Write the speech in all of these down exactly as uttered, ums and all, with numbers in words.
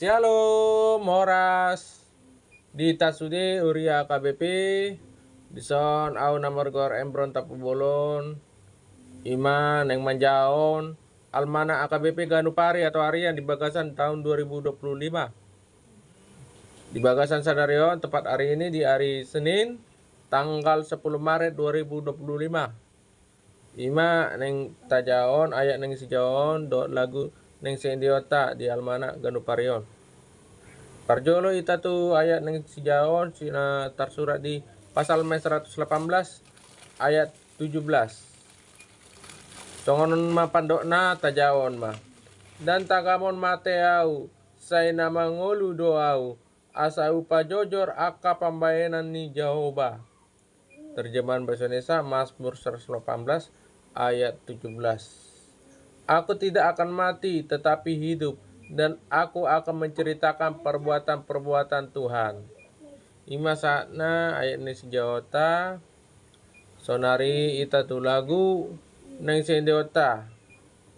Shalom, horas. Di tasude huria A K B P, dison au na margoar Embron Tampubolon, ima naeng manjaha on almanak A K B P ganup ari atau harian di bagasan tahun dua ribu dua puluh lima. Di bagasan sadari on, tepat hari ini di hari Senin, tanggal sepuluh Maret dua ribu dua puluh lima. Ima naeng tajaha on ayat naeng sijaha on dohot lagu naeng siendeonta di almanak ganup ari on. Parjolo hita tu ayat naeng sijaha on, si na tarsurat di Psalmen seratus delapan belas ayat tujuh belas. Songon on ma pandokna, tajaha on ma. Ndang tagamon mate au, sai na mangolu do au, asa hupajojor angka pambahenan ni Jahowa. Terjemahan bahasa Indonesia, Mazmur seratus delapan belas ayat tujuh belas. Aku tidak akan mati, tetapi hidup, dan aku akan menceritakan perbuatan-perbuatan Tuhan. Ima sahatna ayat ni sijahaonta. Sonari hita tu lagu naeng siendeonta.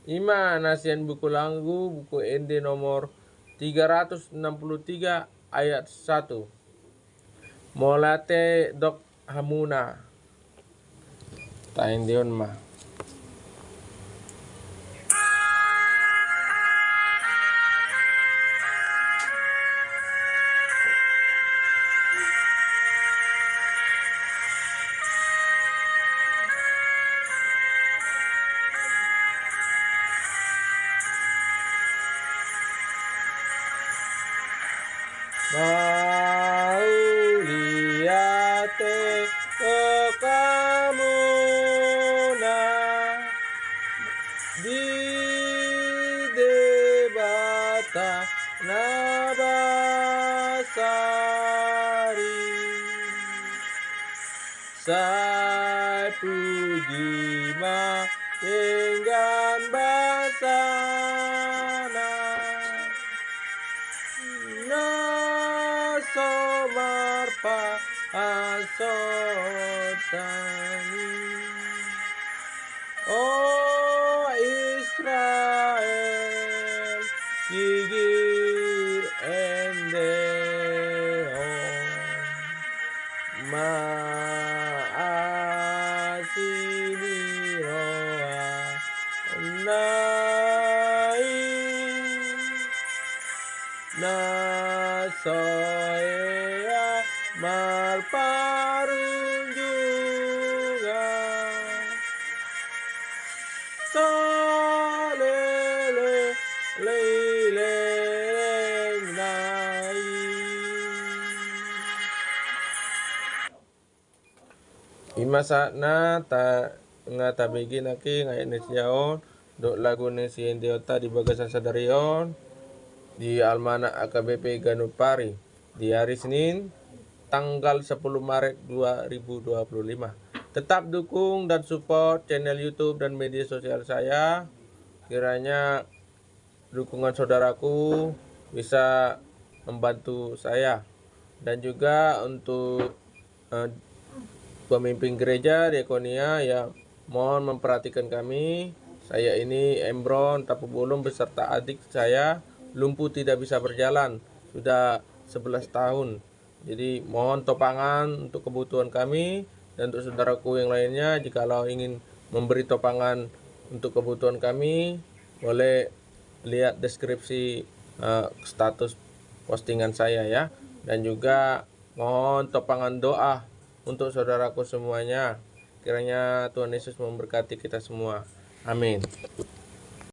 Ima na sian buku lagu, buku ende nomor tiga ratus enam puluh tiga ayat satu. Mauliate dok hamuna. Taendeon ma. Mauliate dok hamuna di Debata na basari. Sai puji ma denggan basana, na so marpahasotan i. O Israel, gigir ende on ma asi ni rohana i, na so hea marparunjungan. Salele leleng na i. Ima saatna ta nga tabege nangkin ayat ni sijaha on dohot lagu ni siendeonta di bagasan sadari on di almanak A K B P ganup ari di hari Senin tanggal sepuluh Maret dua ribu dua puluh lima. Tetap dukung dan support channel YouTube dan media sosial saya. Kiranya dukungan saudaraku bisa membantu saya. Dan juga untuk, eh, pemimpin gereja diakonia, ya, mohon memperhatikan kami. Saya ini Embron Tampubolon beserta adik saya lumpuh tidak bisa berjalan sudah sebelas tahun. Jadi mohon topangan untuk kebutuhan kami dan untuk saudaraku yang lainnya, jikalau ingin memberi topangan untuk kebutuhan kami, boleh lihat deskripsi, eh, status postingan saya ya. Dan juga mohon topangan doa untuk saudaraku semuanya. Kiranya Tuhan Yesus memberkati kita semua. Amin.